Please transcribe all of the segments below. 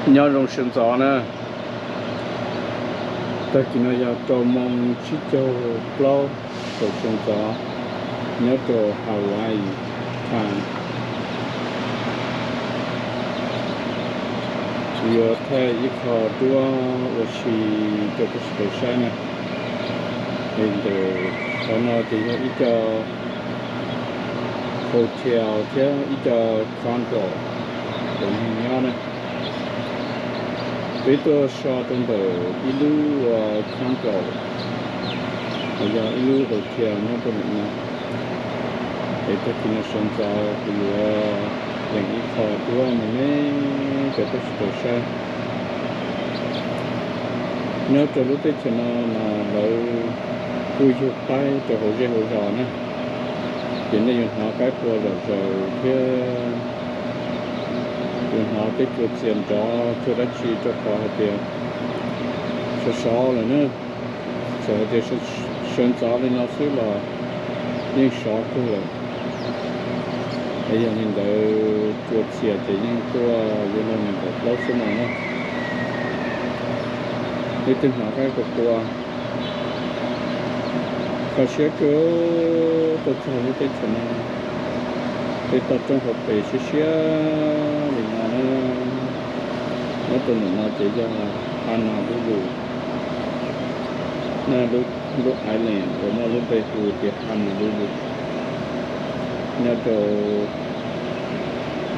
Nyob zoo sawv ntxov na, tag kis no yog rau moos tsib caug plaub rau sawv ntxov nyob rau Hawaii Town. Kuv yuav thaij ib qho duab ua si rau peb sawv daws saib na. Ntawm qhov no ces yog ib co hotel thiab ib co condo uas neeg nyob na. Peb tuaj so rau ntawm ib lub ua condo, los yog ib lub hotel nyob rau ntawm no. Es tag kis no sawv ntxov kuv yuav lees ib qho duab me me rau peb sawv daws saib. Nyob rau lub teb chaws no mas lawv kuj yug qaib rau hauv zej hauv zos na, ces nej yuav hnov qaib qua zom zaws thiab yuav hnov peb cua txias nrov cua dab tsi rau qhov hais tias sov sov lawm na. Txawm hais tias sawv ntxov li no xwb los yeej sov kawg lawm. Es yog li ntawd cua txias ces yeej tuaj yuav luag nees nkaum plaub xuab moos na. Leej twg hnov qaib qua qua, kho siab kawg. Tuaj txog lub teb chaws no, peb toj roob hauv pes siab siab li no na. Nyob rau ntawm no ces yog Honolulu, lub island uas muaj lub npe hu tias Honolulu, nyob rau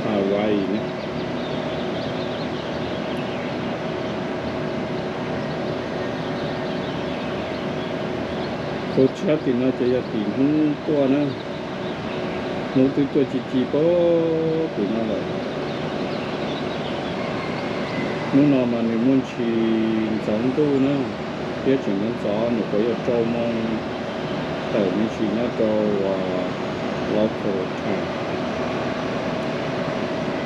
Hawaii na. Hauv tshab tim no ces yog tim hnub tuaj na. Hnub twb tuaj ci ci pem tim no lawm. Hnub no mas nws muaj ntsis ntxoov ntuj na, thiab tseem ntxov ntxov, nws puav yog rau moos tawm me ntsis nyob rau local time.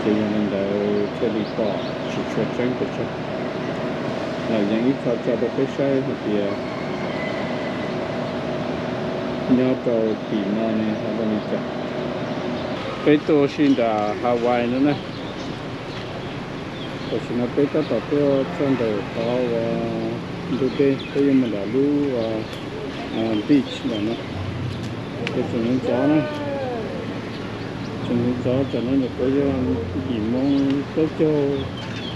Ces yog li ntawd thiaj li pom tsis tshua tseeb pes tsawg. Los yeej ib qho tso rau peb saib hais tias nyob rau tim no ne ho zoo li cas. Peb tuaj ua si nram Hawaii no na. Tam sim no peb tab tom tuaj txog ntawm qhov uas ntug dej peb yuav mus nram lub beach ntawm no. Ces tseem ntxov ntxov na, tseem ntxov ntxov, tam no nyuam qhuav yog yim moo plaub caug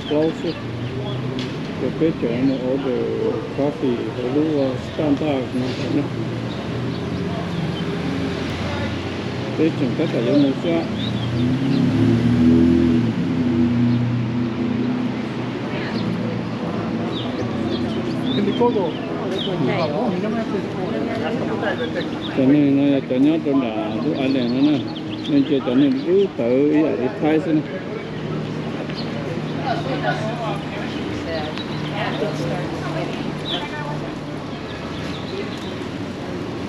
plaub xwb. Ces peb tseem mus order coffee hauv lub Starbucks no na. Peb tseem tab tom yuav mus xwb. Cov neeg no yog cov nyob rau nram lub island no na. Nej ntsia cov neeg dub tawv ib yam li Thaib xwb na.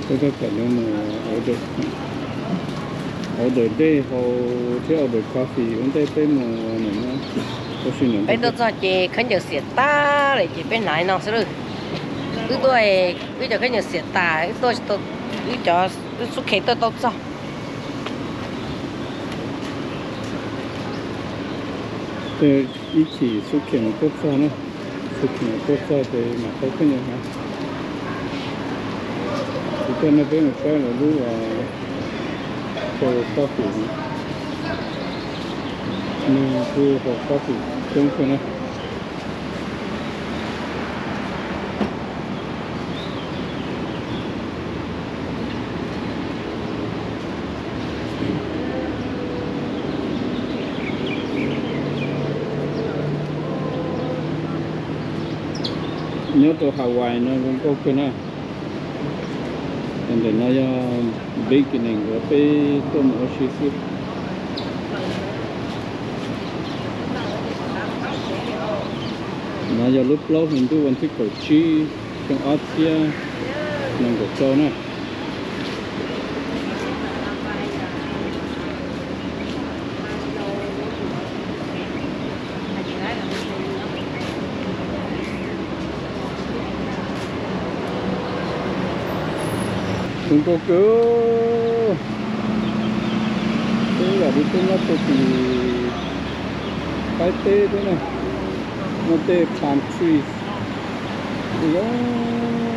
Peb tab tom yuav mus order dej haus thiab order coffee ua ntej peb mus ua si ntawm. Peb tuaj txog ces khaub ncaws xiam tag lawm ces peb hnav no xwb lawm. Wb tuaj, wb cov khaub ncaws xiam tas, wb tuaj, wb cov, wb xub khees tuaj tau txog. Ib chim xub khees tuaj txog na, xub khees tuaj txog ces mam tau khaub ncaws hnav. Kuv coj nej peb mus saib lawv lub haus coffee no. Neeg kuj haus coffee coob kawg na. Nyob rau Hawaii no zoo nkauj kawg na. Ntawm no yog beginning uas peb tuaj mus ua si xwb. No yog lub plaub hlis ntuj vas thib kaum tsib xyoo ob txhiab nees nkaum rau na. Zoo nkauj kawg. Peb yam li peb nyob rau tim Thaib teb thiab na. Muaj tej palm trees zoo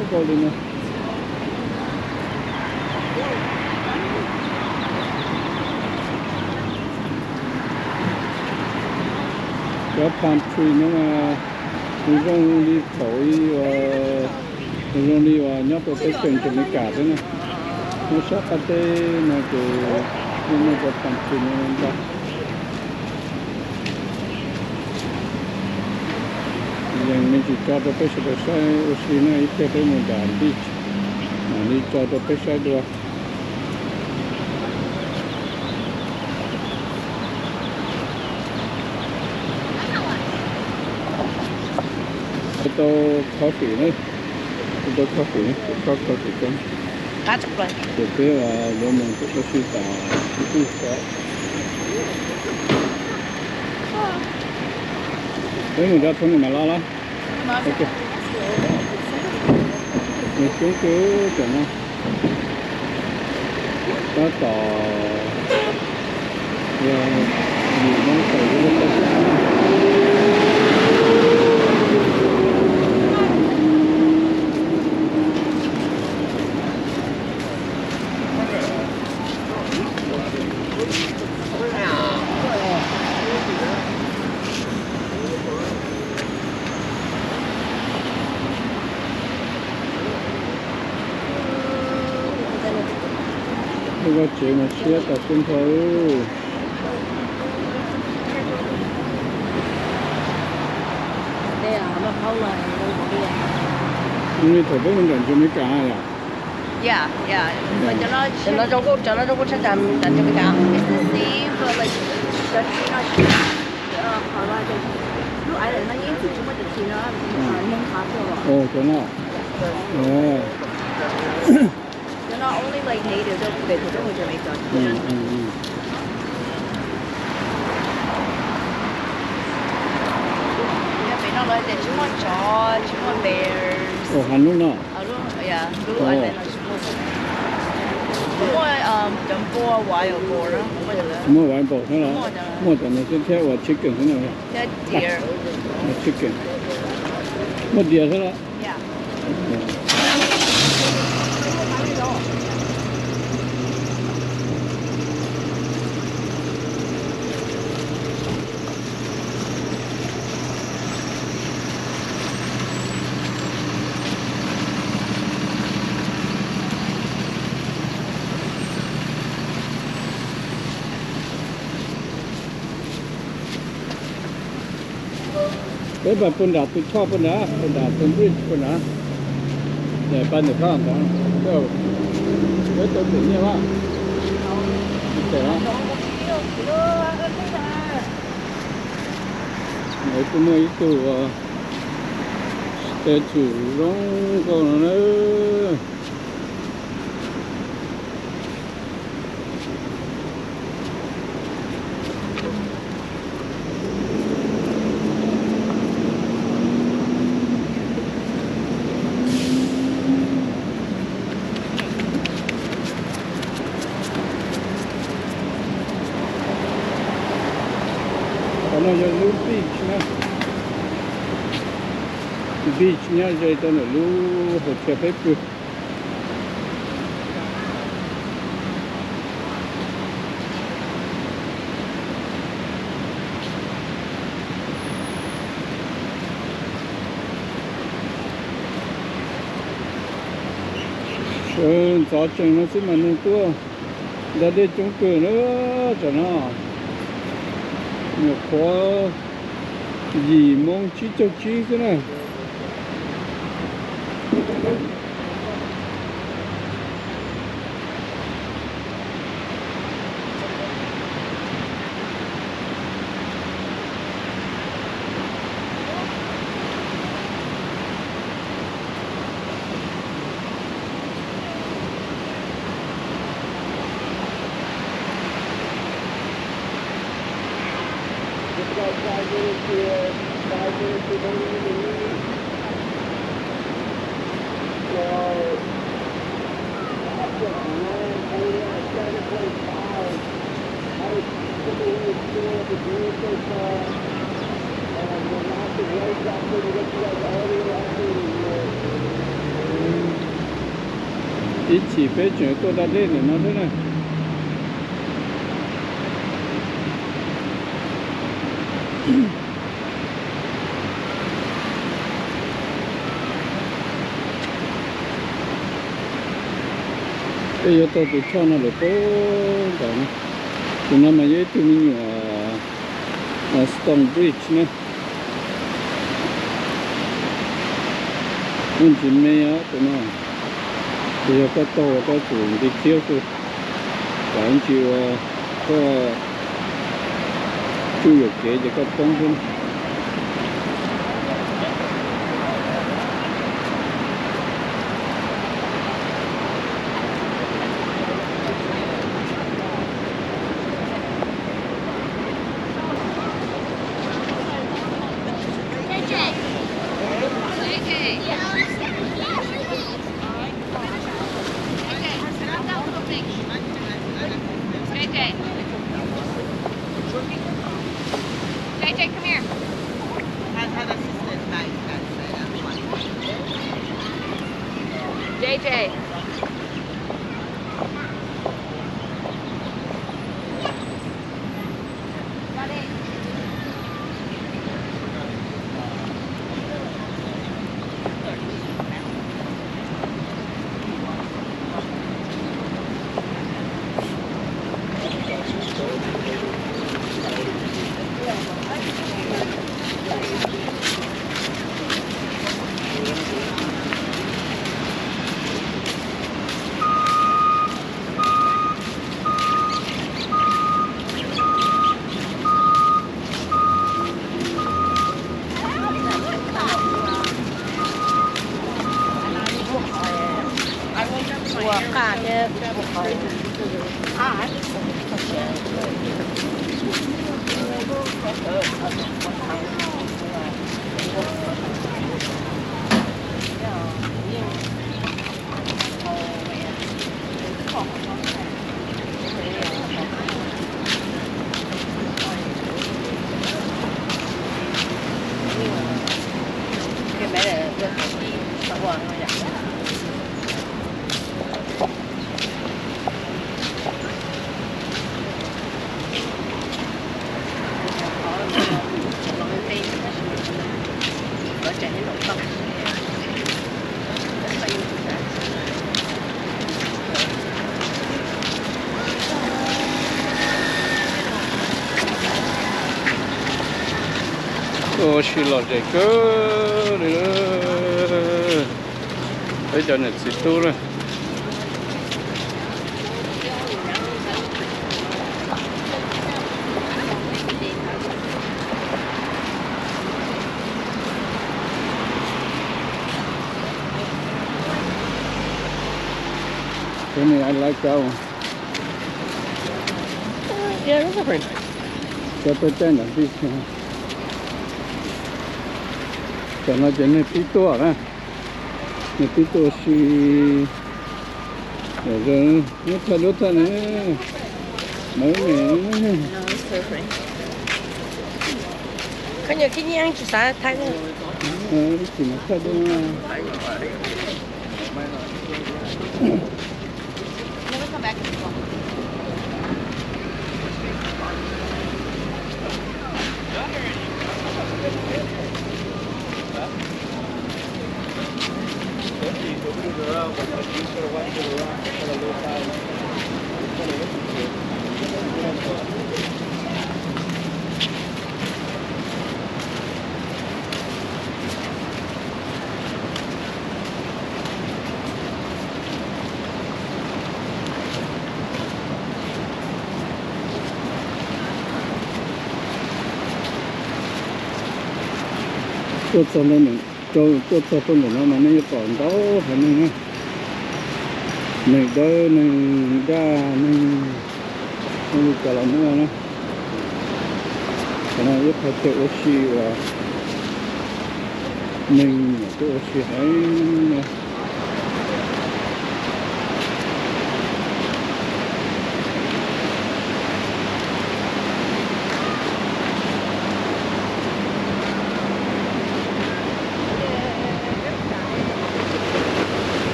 nkauj li no. Cov palm tree no mas nws zoo li thaum ub, nws zoo li uas nyob rau teb chaws Amelikas xwb na. Nyob sab qab teb no ces yeej muaj cov palm tree no ntau. Yeej me ntsis tso rau peb sawv daws saib ua si na, ib pliag peb mus nram beach mam li tso rau peb saib dua. Tau coffee na, tau coffee, coffee coob. Ces peb yuav mus ua si tom ib tug xwb. Peb mus nrad thaum no mam los los. Nws coob kawg cov no. Tab tom yim moo tawm yuav luag tau sib sab na. Lub vaj tsev mas siab tas siab nrho. Li thaum peb mus nram Amelikas yom? Cov no zoo nkauj, cov no zoo nkauj tshaj nram Amelikas. Cov no. Pem no lawv tias tsis muaj tsov, tsis muaj bears. Ua hav lub no. Muaj cov npua wild boar, muaj wild boar xwb los? Muaj cov no xwb thiab ua chicken xwb no. Chicken. Muaj deer xwb los? Peb pab pus nram tus choj pus nram, pus nram tus bridge pus nram. Pab ntawm phab ntawd, peb tau pem nyiaj lawm. Kuj muaj ib tug statue zoo nkauj no na. Qhov no yog lub beach na. Beach nyob ze rau ntawm lub hotel peb pw. Sawv ntxov tsees no xwb mas neeg tuaj da dej coob kawg na. Tam no nyuam qhuav yim moo tsib caug tsib xwb na. Ib chim peb tseem tuaj da dej ntawm no thiab na. Peb yuav tau tus choj no lawm pem ntawm no. Tus no mas yog ib tug me nyuam Stone Bridge na. Ub, ntsis me os tus no. Ces yog koj taug koj tsum be careful, kom ntsis ua koj tsuj yuam kev ces koj poob xwb. J J. J J. J J, come down a little bit. J J. J J, come here. J J. Ua si lom zem kawg li. Peb cov niam txiv tub na. Tell me, I like that one. Yeah, that's okay. Cov peb caij ntawm pib. Cov no ces nws pib tuaj na. Nws pib tuaj si. Muab thaij duab thaij ne. Maiv me. Koj nyiam khib nyiab tsis xav thaij. Ib chim mas thaij duab. Tuaj txog ntawm, tuaj txog rau ntawm no mas nej yuav pom ntau haiv neeg na. Neeg dawb, neeg daj, neeg ua li cas los muaj na. Qhov no ib qho chaw ua si uas neeg nyiam tuaj ua si heev na.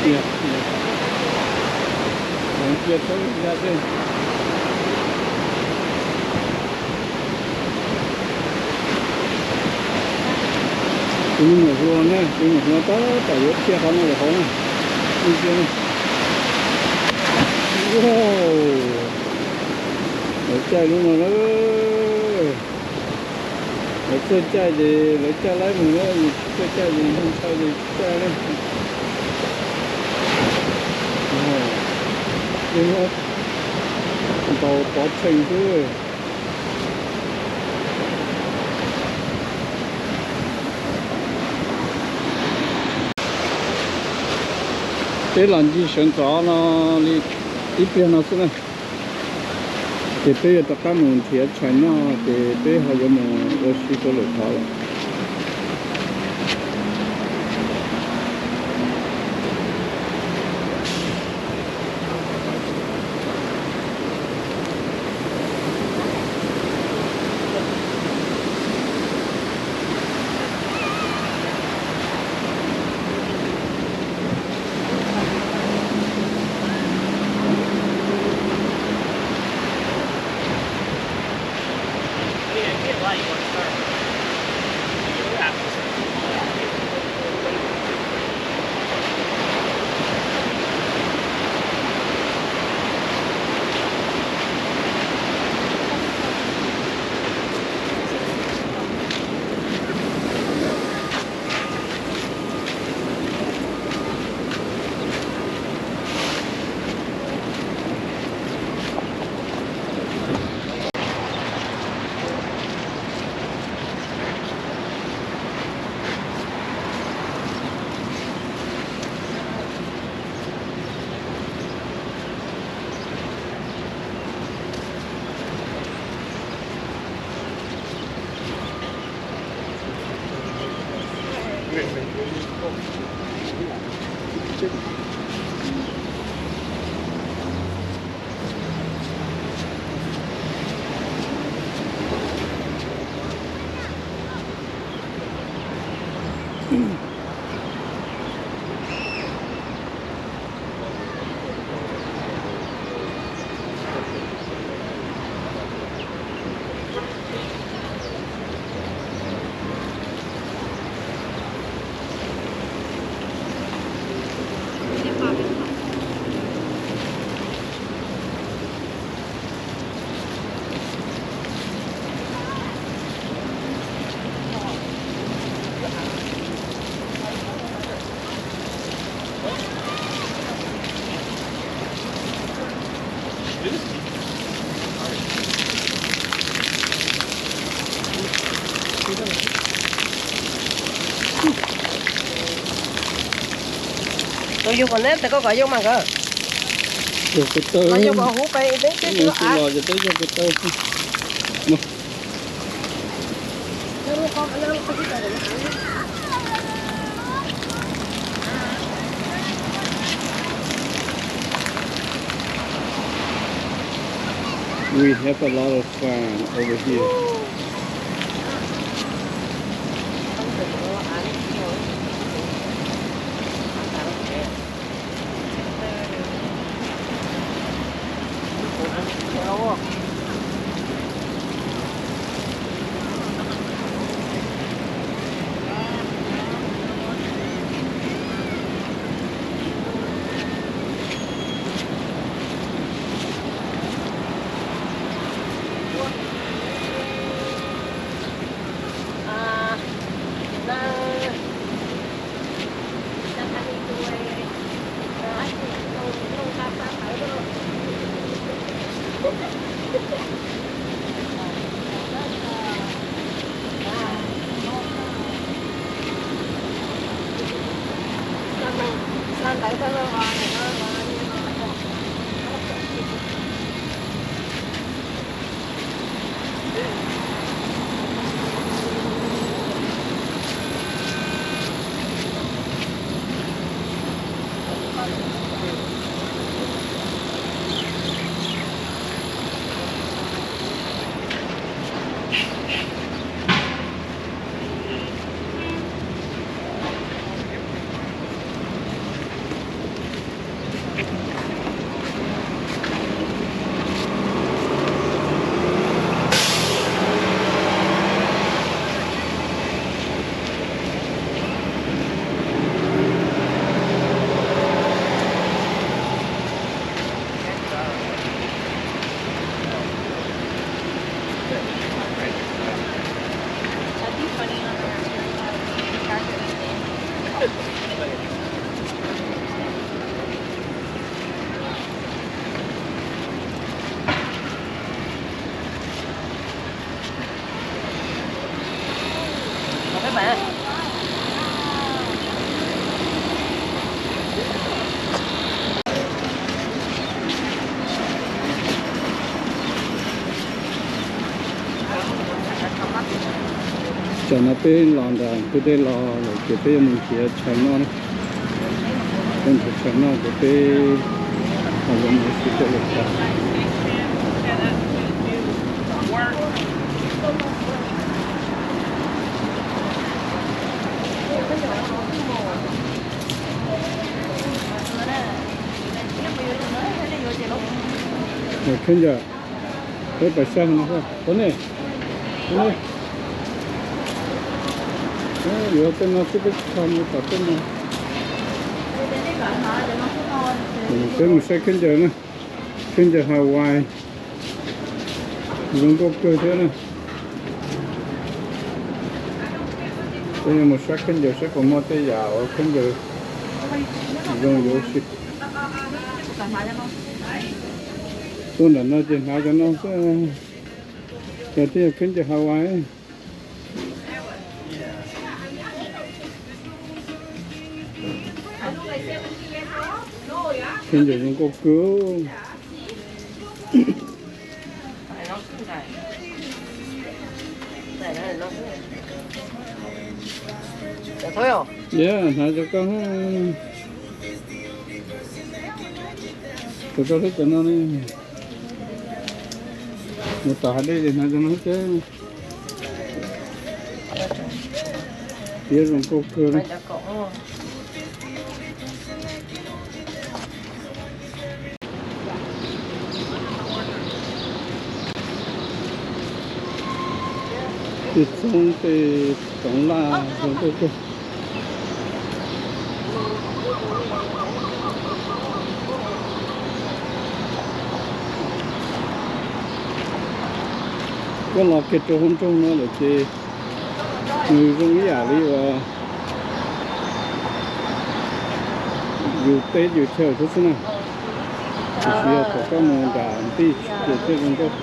Cia, cia tau ya xwb. Tus me nyuam hluas ne, tus me nyuam hluas tab tom yuav txhiaj qhov no lawm hauv na. Cia na. Lawv caij lub no na. Lawv txawj caij ces lawv caij laib mus na, yus tsis txawj caij ces yus ntshai ces tsis caij na. Ntaus pov tsheej xwb. Peb los ncig sawv ntxov no li ib pliag no xwb na, ces peb yuav rov qab mus nrhiav tshais noj ces peb ho yuav mus ua si rau lwm qhov lawm. Tus yug kom neb tes koj kom yug mas nkawd. Yug ko taw. Los yug kom huv pes ib teb teb los ces teb yug ko taw. We have a lot of fun over here. Tam no peb los nram kwj dej los lawm ces peb yuav mus nrhiav chaw noj na. Peb nrhiav chaw noj ces peb los mus xwb peb lawm tas. Khab ncaws, peb pais saib no, ua ne, ua ne. Yuav tej no xwb peb tsis tau mus tom tej no. Peb mus saib khab ncaws na, khab ncaws Hawaii zoo nkauj kawg thiab na. Peb yuav mus saib khab ncaws saib puas muaj tej yam uas khab ncaws zoo yuav si. Tuaj nram no ces hnav cov no xwb, cov twb yog khab ncaws Hawaii. Khab ncaws zoo nkauj kawg. Yog hnav cov koj, cov koj thiab cov no ne. Mus tom hav dej ces hnav cov no thiab. Tiab zoo nkauj kawg li. Tej txoob tej toov laj zoo nkauj kawg. Koj los kiag rau hauv nroog no lawm ces nws zoo ib yam li uas yus teb yus chaw xwb xwb na. Tiam sis yog thaum koj mus nram ntij ces thiaj zoo nkauj.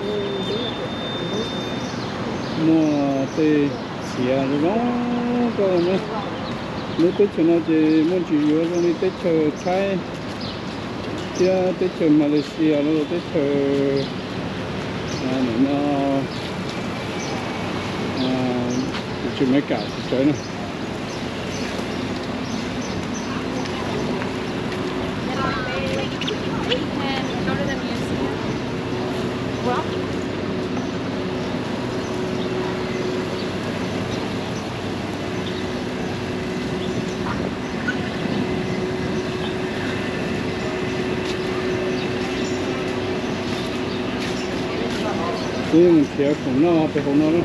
Muaj tej txiav zoo zoo nkauj na. Lub teb chaws no ces muaj ntsis yuav zoo li teb chaws Thaib thiab teb chaws Malaysia los teb chaws no tsis Meskas tsis tsawv na. Peb mus nrhiav khoom noj rau hauv no na.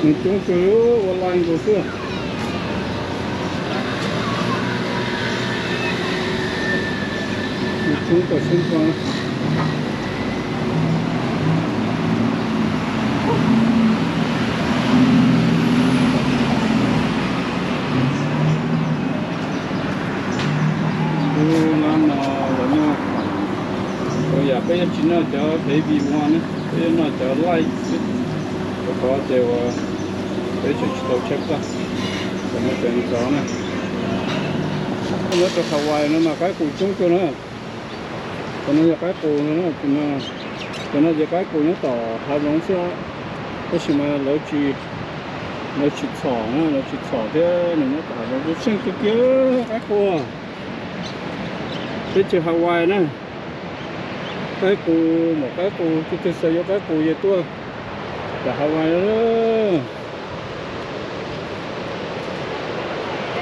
Nws coob kawg, ua line nkaus xwb. Nws coob kawg xwb ko. Lub lab no lawv muaj ua yam peb yuav tsis noj cov baby one na, peb yuav noj cov light xwb, rau qhov tias uas peb tseem tsis tau tsheb plaj, tseem muaj cov ntxov na. Nyob rau Hawaii no mas qaib qus coob kawg na. Cov no yog qaib qus no, cov no ces qaib qus nyob tom hav zoov xwb, tab sis mas lawv tsis, lawv tsis txhom na, lawv tsis txhom thiab nws nyob tom hav zoov. Kuv tsheej kawg kiag qaib qus. Teb chaws Hawaii na, qaib qus, maum qaib qus, tus twg xav yuav qaib qus ces tuaj tom Hawaii na.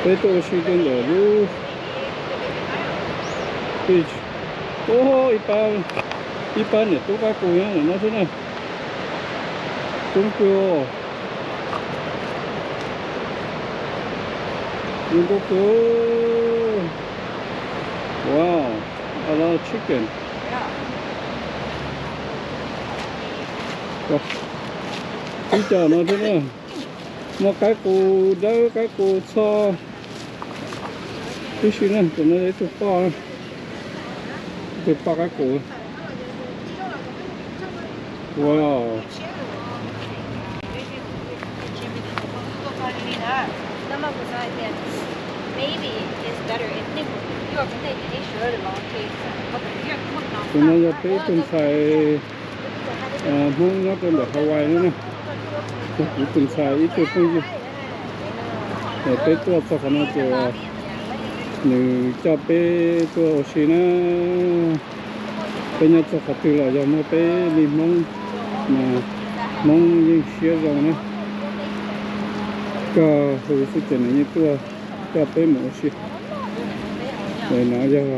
Peb tuaj ua si rau ntawm lub beach. Ib pab niam tub qaib qus nyob ntawm no xwb na. Coob kawg. Zoo nkauj kawg. Wow, a lot of chicken. Ib co no thiab na. Muaj qaib qus dawb, qaib qus txho tib si na. Tus no yog ib tug poj, ib tug poj qaib qus. Wow. Tus no yog peb ib tug ntxhais Hmoob nyob rau ntawm Hawaii no na. Kuv tus ntxhais ib tug phooj ywg, peb tuaj txog qhov no ces nws coj peb tuaj ua si na. Peb nyob txog qhov twg los yog muaj peb li Hmoob, mas Hmoob yeej siab zoo na. Koj hu xwb ces nws yeej tuaj coj peb mus ua si. No yog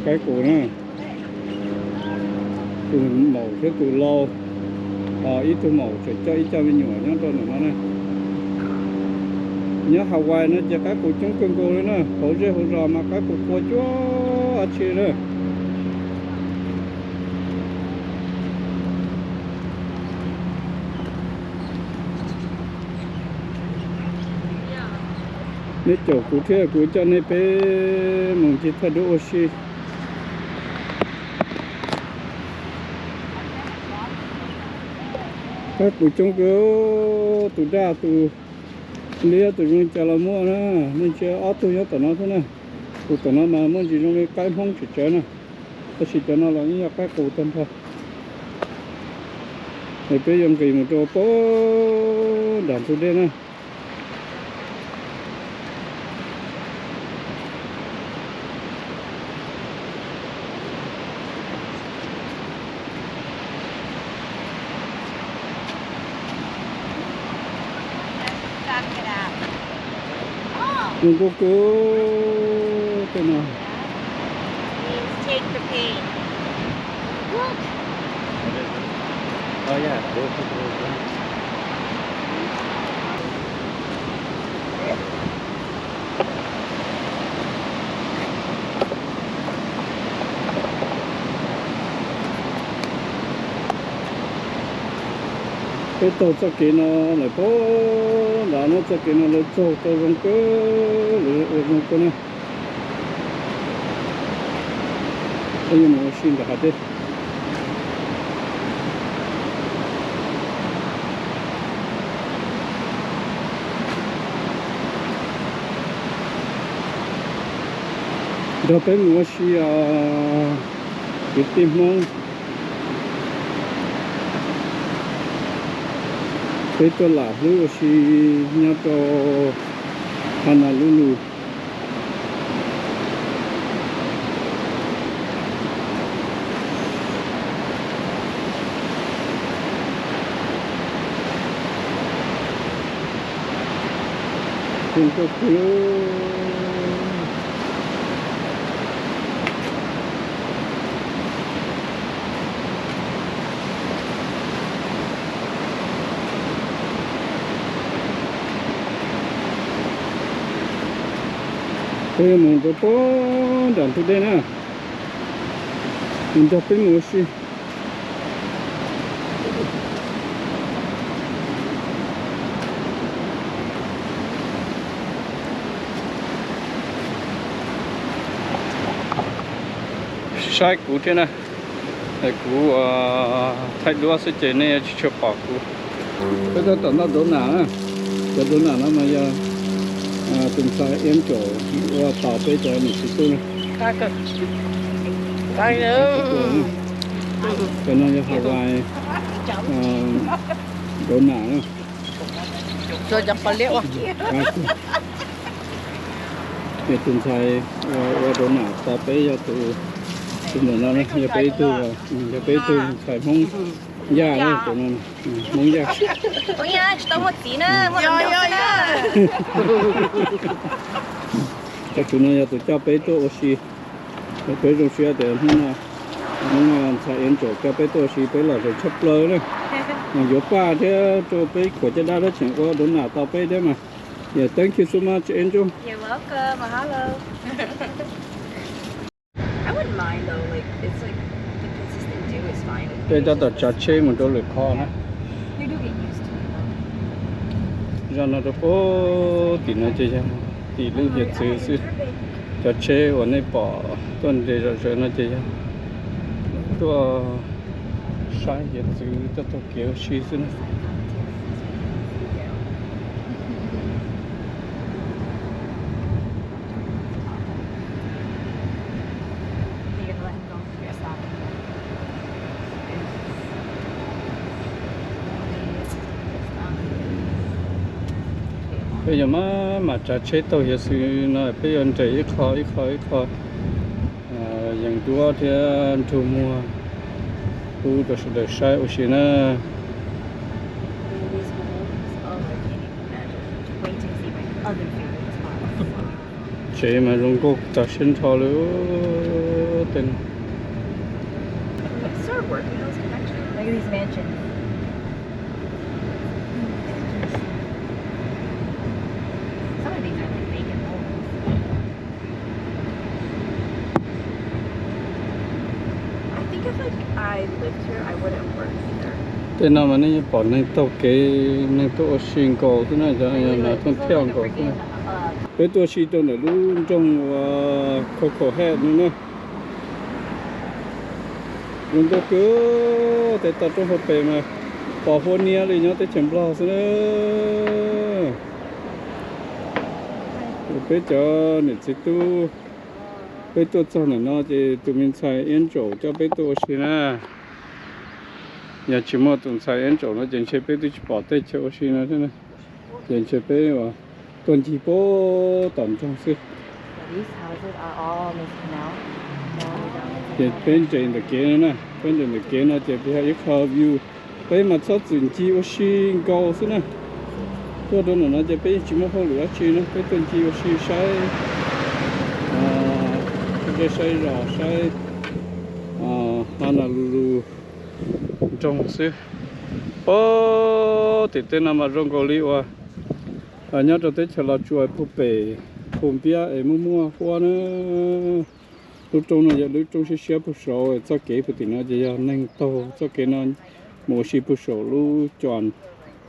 qaib qus na. Tus maum thiab tus lau, ib tug maum tseem coj ib co me nyuam nyob rau ntawm no na. Nyob Hawaii no ces qaib qus coob kawg nkaus li na, hauv zej hauv zos mas qaib qus qua cuag dab tsi na. Nej caum kuv thiab kuv coj nej peb mus ncig thaj dub ua si. Qaib qus coob kawg, tus daj tus liab tus zoo li cas los muaj na. Nej ntsia ob tug nyob tom no thiab na. Tus tom no mas muaj ntsis zoo li qaib Hmoob tseem tsawv na, tab sis cov no los yeej yog qaib qus tag nrho. Es peb yuav nqis mus rau pem nram ntug dej na. Zoo nkauj kawg tej no. Peb taug txoj kev no lawm pem nram no, txoj kev no lawv txaug tau zoo kawg, lawv ua zoo kawg na. Peb yuav mus ua si ntawm hav dej. Nrog peb mus ua si os kwv tij Hmoob. Peb tuaj lam hlwb ua si nyob rau Honolulu. Zoo nkauj kawg. Peb yuav mus rau pem nram ntug dej na, nws nrog peb mus ua si. Saib kuv thiab na, kuv thaij duab xwb ces nej tsis tshua pom kuv. Peb tab tom noj Donut na, cov Donut no mas yog tus ntxhais Angel ua tau peb cov niam txiv tub na. Cov no yog Hawaii Donut na. Ces tus ntxhais ua Donut tau peb yog tus, tus ntawm no yog peb ib tug, yog peb ib tug ntxhais Hmoob Yaj na, tus no Hmoob Yaj. Ces tus no yog tus coj peb tuaj ua si. Peb zoo siab tias hnub no Hmoob ntxhais Angel coj peb tuaj ua si peb lom zem tshaj plaws na. Yuav paj thiab rau peb khuam caj dab dab tseem ua Donut tau peb thiab mas. Yeah, thank you so much, Angel. Peb tab tom tsav tsheb mus rau lwm qhov na. Zaj no rau pem tim no ces yog tim lub hiav txwv xwb. Cov tsheb uas nej pom tuaj nres zom zaws no ces yog tuaj saib hiav txwv, tuaj taug kev ua si xwb na. Yog mam mam tsav tsheb taug hiav xwb no peb yuav nres ib qho ib qho ib qho yees duab thiab nrug muag pub rau sawv daws saib ua si na. Tsev mas zoo nkauj tag siab nrho li tej no. Tej no mas nej yeej pom neeg taug kev, neeg tuaj ua si nkaus xwb na, cov no thooj thiaj nkaus xwb na. Peb tuaj ua si rau ntawm lub nroog uas Coco Head no na. Zoo nkauj kawg, tej toj roob hauv pes mas pom huab niab li nyob teb chaws Nplog xwb na. Peb cov niam txiv tub, peb tuaj txog ntawm no ces tus me ntxhais Iab Ntsaum coj peb tuaj ua si na. Yog tsis muaj tus ntxhais Iab Ntsaum no ces ntshe peb twb tsis pom tej chaw ua si no thiab na. Ces ntshe peb tuaj ncig puag tom nroog xwb. Ces peb nres ntawm kev no na, peb nres ntawm kev no ces peb yog ib qho view, peb mas txhob txwm ncig ua si nkaus xwb na. Tuaj rau ntawm no ces peb yeej tsis muaj hauj lwm dab tsi na, peb tuaj ncig ua si saib dej saib zos saib Honolulu nroog xwb. Ob tim tej no mas zoo nkaus li uas nyob rau teb chaws Los Tsuas puag pem Phum Npiab es muaj muaj huab na. Lub roob no yog lub roob siab siab puag saud, txoj kev puag tim no ces yog neeg taug txoj kev no mus ua si puag saum lub co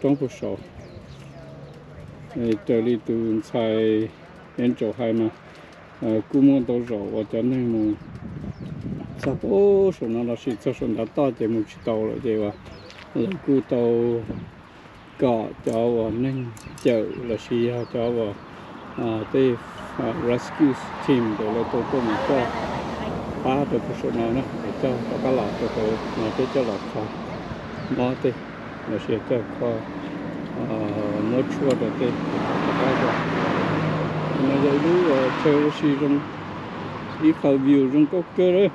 roob puag saud. Raws li tus ntxhais Iab Ntsaum hais mas kuj muaj ntau zaus uas cov neeg mus txog puag saum no lossis txog saum ntav toj ces mus tsis tau lawm ces uas lawv kuj tau kom cov uas neeg cawm lossis yog cov uas tej rescue team ntawd lawv tau tuaj mus coj pab rau puag saum no na, coj rov qab los rau hauv no thiab coj los kho mob tej lossis coj kho muab tshuaj rau tej rov qab rau. No yog ib lub chaw ua si zoo, ib qho view zoo nkauj kawg lawm.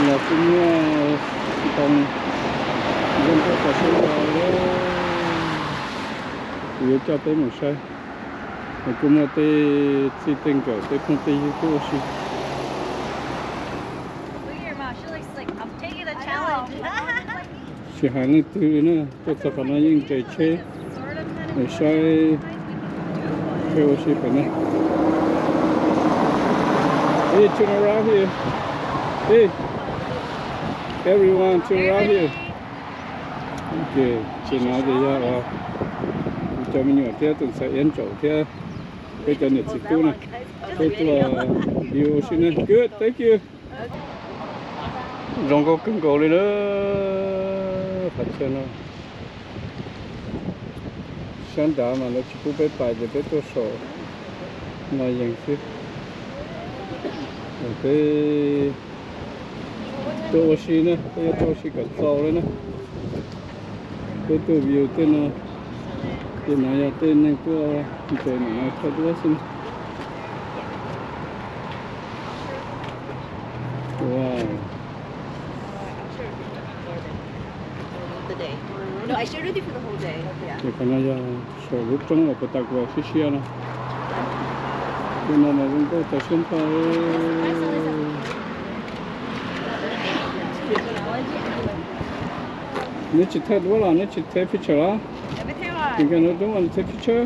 Los kuj muaj ntoo zoo nkauj tas siab nrho. Kuv yuav coj peb mus saib, kuj muaj tej txij tej nkawm tej phooj tej ywg tuaj ua si. Tsis hais leej twg li na, tuaj txog qhov no yeej nres tsheb saib chaw ua si pem no. Hey, turn around here. Hey, everyone, turn around here. Ok, ces no ces yog kuv cov me nyuam thiab tus ntxhais Iab Ntsaum thiab peb cov niam txiv tub na, peb tuaj view ua si na. Good, thank you. Zoo nkauj kawg nkaus li na. Qhov chaw no sab nrad mas lawv tsis pub peb pais ces peb tuaj saum no yees xwb. Peb tuaj ua si na, peb yuav tuaj ua si kom txaus li na. Peb tuaj view tej no, ces no yog tej neeg tuaj nres ntawm no thaij duab xwb na. Wow. Ces qhov no yog saum lub roob uas Pawtakuas siab siab no. Tej no mas zoo nkauj tas siab nrho. Neb tsis thaij duab los neb tsis take picture los? Nws kheev nws tub mas take picture.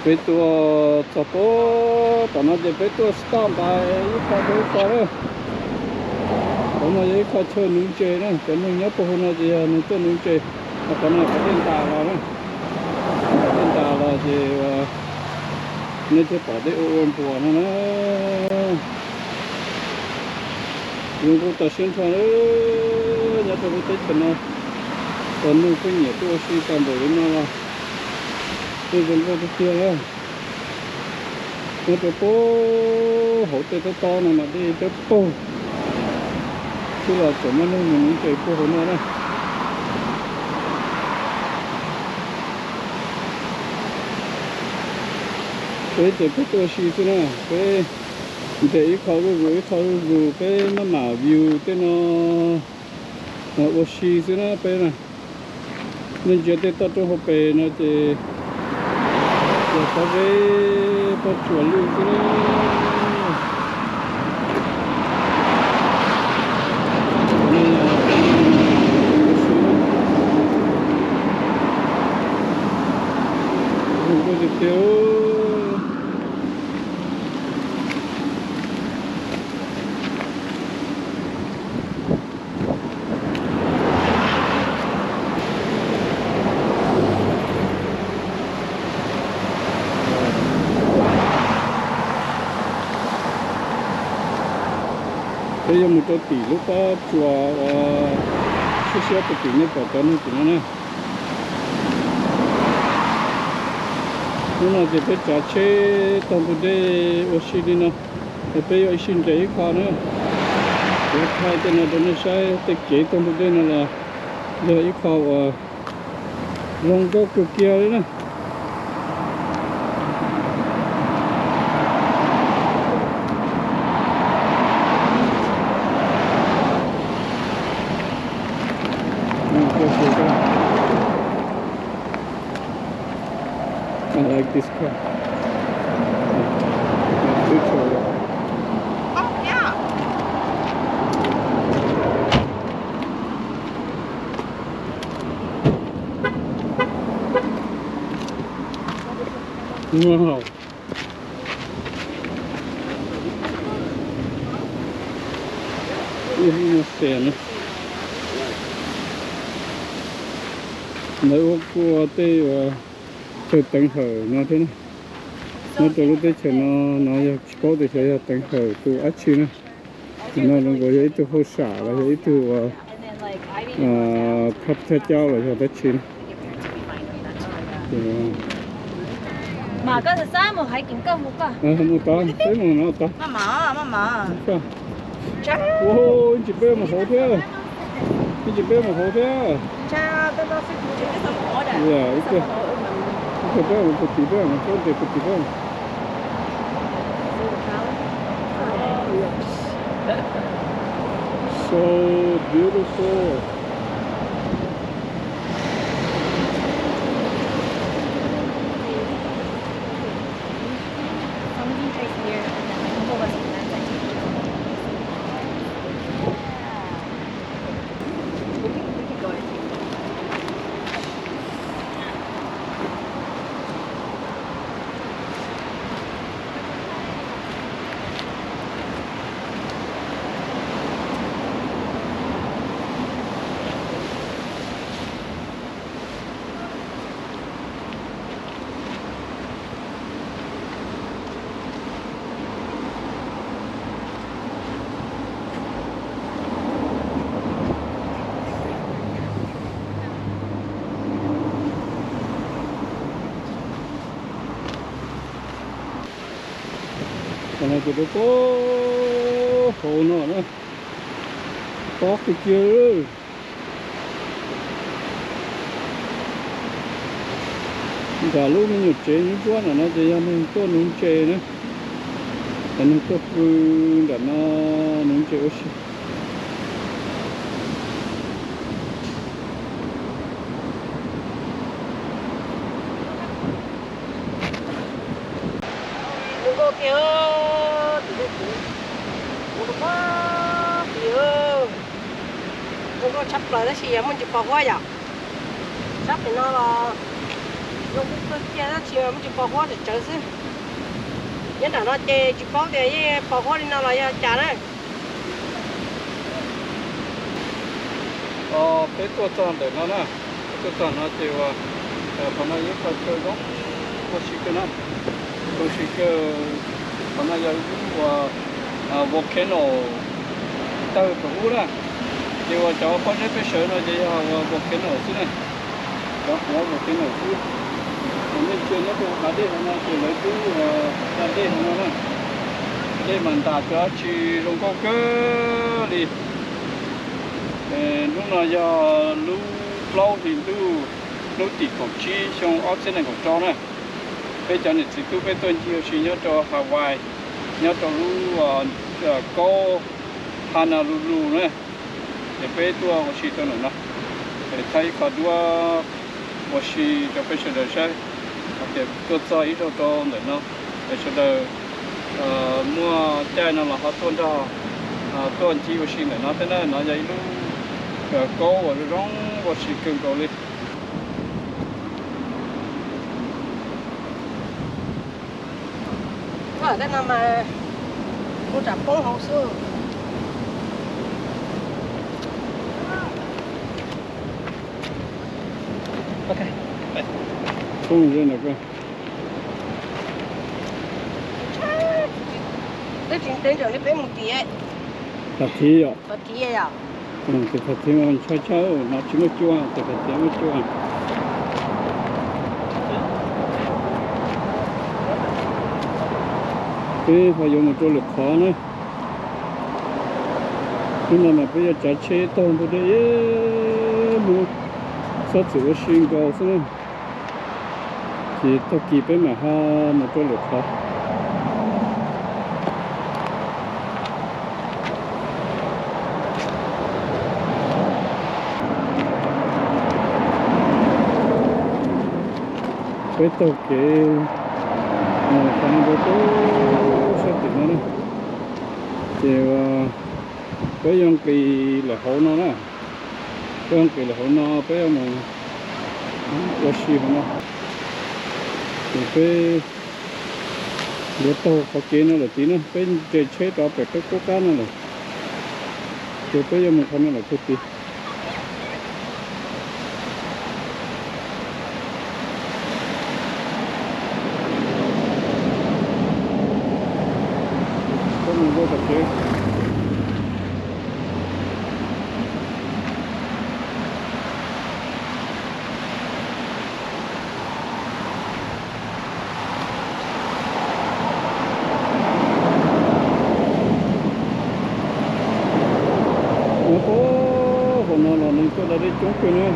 Peb tuaj txog puag tom no ces peb tuaj stop by ib qho rau ib qho na. Qhov no yog ib qho chaw nuv ntses na, cov neeg nyob puag hauv no ces yog neeg tuaj nuv ntses. Qhov no qhov dej ntas los na, qhov dej ntas los ces nej thiaj pom dej ua ua npuas no na. Zoo nkauj tas siab nrho na. Nyob rau lub teb chaws no, tau neeg pheej nyiam tuaj ua si tau npaum li no los yeej zoo nkauj tiag tiag na. Nyob rau puag hauv tej tob tob no mas dej cawb paug, twb los tseem muaj neeg mus nuv ntses puag hauv no na. Peb ces peb tuaj ua si xwb na, peb nres ib qho zuj zus ib qho zuj zus, peb maj mam view tej no ua si xwb na peb na. Nej ntsia tej toj roob hauv pes no ces yog pob zeb pob tsuas lwj xwb na. Zoo nkauj tiag tiag. Peb yuav mus rau tim lub pob tsuas uas siab siab puag tim nej pom cov neeg tim no na. Hnub no ces peb tsav tsheb taug ntug dej ua si li no, es peb yuav ib sij nres ib qho na. Kuv thaij tej no rau nej saib, tej kev taug ntug dej no los yog ib qho uas zoo nkauj kawg kiag li na. I like this car. Wow. Ib lub no xes na. Lawv ua kuj ua tej uas chaw teev hawm no thiab na. Nyob rau lub teb chaws no, no yog tsis paub tias xyov yog teev hawm tus dab tsi na. Tus no zoo nkaus yog ib tug hauj sam los yog ib tug uas thab thab cab los yog dab tsi na. Mus tod, peb mus no tod. Ib ntsis peb mus hauv thiab. Ib ntsis peb mus hauv thiab. Ib ntsis peb mus puag tim peb, peb nres puag tim peb. So beautiful. Qhov no ces rau puag hauv no na, tob tiag tiag. Nram lub me nyuam tsev ntsuab ntsuab nram no ces yog neeg tuaj nuv ntses na, cov neeg tuaj pw nram no nuv ntses ua si. Zoo nkauj tiag, tus dej kuv ua rau pab plis, zoo nkauj tshaj plaws tab sis yog muaj ntsis pos huab yom. Sab pem no los zoo nkauj kawg kiag tab sis muaj ntsis pos huab tsawv tsawv xwb. Nyob nram no ces tsis paub tias yeej pos huab li no los yog cas na. Peb tuaj txog ntawm no na, peb tuaj txog no ces uas qhov no yog ib qho chaw zoo ua si kawg na, zoo si kawg. Qhov no yog ib lub uas volcano tawg thaum ub na, ces uas cov pob zeb peb sawv no ces yog uas volcano xwb na, cov hauv volcano xwb. Leej twg nyob rau hav dej hauv no ces lawv twb da dej hauv no na. Dej mas ntas tsis zoo nkauj kawg li. Hnub no yog lub plaub hlis ntuj, hnub tim kaum tsib xyoo ob txhiab nees nkaum rau na. Peb cov niam txiv tub peb tuaj ncig ua si nyob rau Hawaii, nyob rau lub kaub Honolulu na. Ces peb tuaj ua si rau ntawm no, thaij ib qho duab ua si rau peb sawv daws saib. Hais tias tuaj txog ib zaug rau ntawm no, es sawv daws muaj caij no los ho tuaj nrog tuaj ncig ua si ntawm no thiab na. No yog ib lub kaub uas zoo zoo ua si kawg nkaus li. Tej no mas kuv tsam poob hauv xwb. Poob ze ntawm ko. Twb tsis ntev ntsam li peb mus tias. Phaj thiv yom. Phaj thiv yom. Tus phaj thiv mas ntshai tshaj, no tsis muaj cua, tus phaj thiv muaj cua. Peb ho yuav mus rau lwm qhov na. Hnub no mas peb yuav tsav tsheb taug ntug dej ib hnub, txhob txwm ua si nkaus xwb na. Ces tag kis peb mam ho mus rau lwm qhov. Peb taug kev mus qhov no rau sab tim no na, ces peb yuav nqis lawm hauv no na. Peb yuav nqis lawm hauv no, peb yuav mus ua si hauv no. Ces peb yuav taug qhov kev no lawm tid na, peb nres tsheb rov pem peb qub qab no lawm. Ces peb yuav mus qhov no lawm puag tid. Ua, hauv no los neeg tuaj da dej coob kawg na.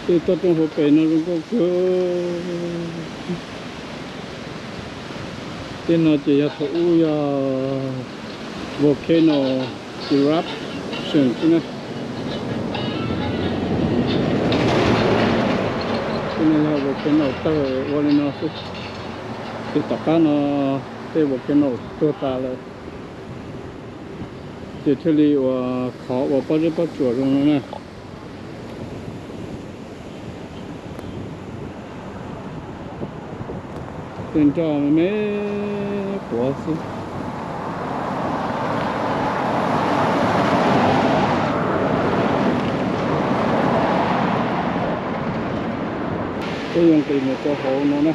Tej toj roob hauv pes no zoo nkauj kawg. Tej no ces yog thaum ub yog volcano eruption xwb na. Tej no yog volcano tawg ua li no xwb. Ces tom qab no tej volcano tuag tas lawm, ces thiaj li ua qhov ua pob zeb pob tsuas zoo no na. Tej nroj me me quav xwb. Peb yuav nqis mus rau hauv no na.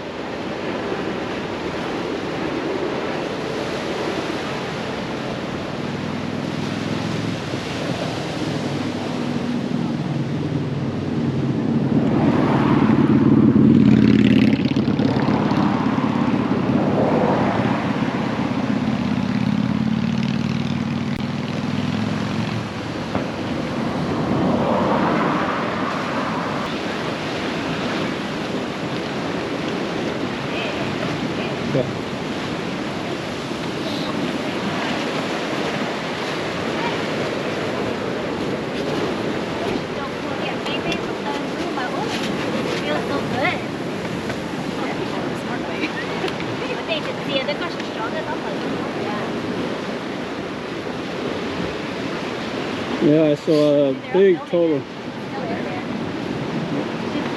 Yeah, I saw a big turtle.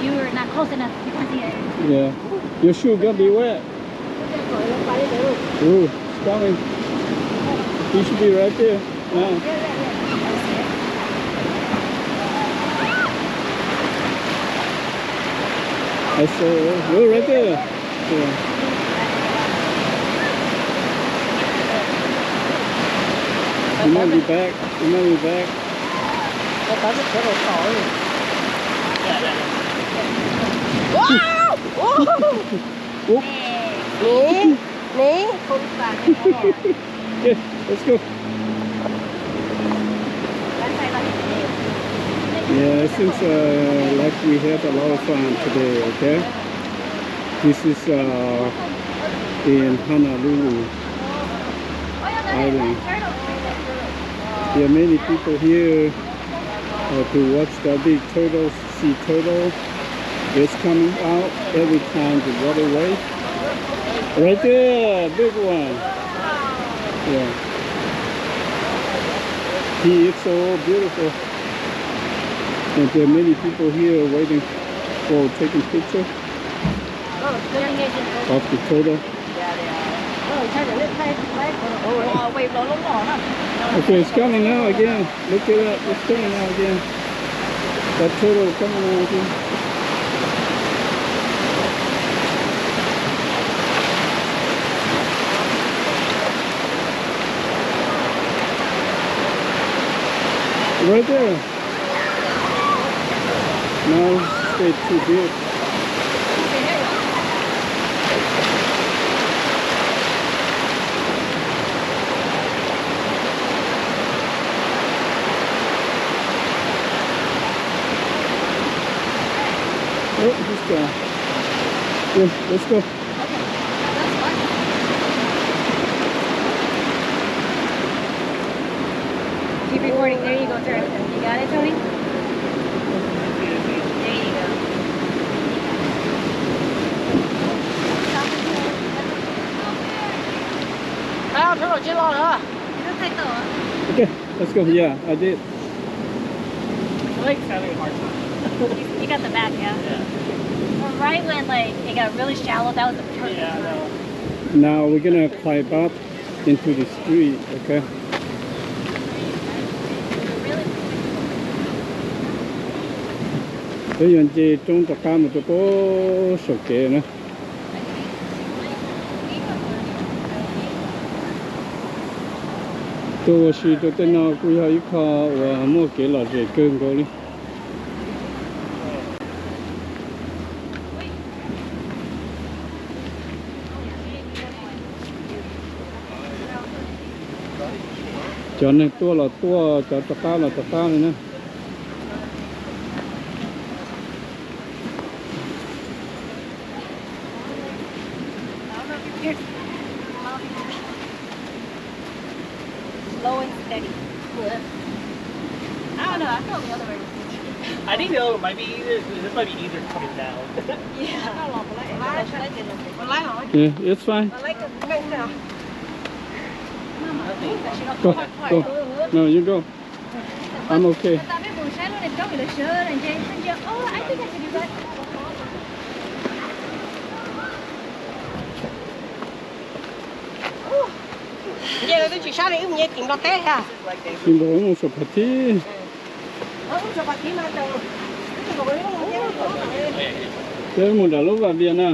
You're not close enough. You can see it. Yeah. Your shoe gonna be wet. Ooh, it's coming. He should be right there. Yeah. I saw. Oh, right there. Yeah. You might be back. You might be back. Wow! Wow! Whoop. Nè, nè. Okay, let's go. Yeah, it seems uh, like we had a lot of fun today, okay? This is uh, in Honolulu Island. There are many people here uh, to watch the big turtles, sea turtle. It's coming out every time the water wave. Right there, big one. Yeah. He is so beautiful. And there are many people here waiting for taking picture of the turtle. Okay, it's coming now again. Look it up. It's coming now again. That turtle coming now again. Right there. No, it's too big. Oh, he's gone. Yeah, let's go. Keep recording. There you go, sir. You got it, Tony? There you go. Okay, let's go. Yeah, I did. I like having a hard time. You got the back, yeah? Yeah. Right when, like, it got really shallow, that was the perfect time. Now we're gonna climb up into the street, okay? Peb yuav nce roob rov qab mus rau pem saum kev na. Tuaj ua si rau tej no kuj yog ib qho uas muaj kev lom zem kawg nkaus li. Cov neeg tuaj los tuaj, cov rov qab los rov qab li na. Slow and steady. I don't know, I feel the other way. I think the other might be easier, 'cause this might be easier coming down. Yeah. Yeah, it's fine. Go, go. No, you go. I'm okay. Ces twb tsis sab li wb nyob tim Nplog teb ha. Tsis npaum wb mus saum Phav Thib. Peb mus nram lub Vaj Vias na.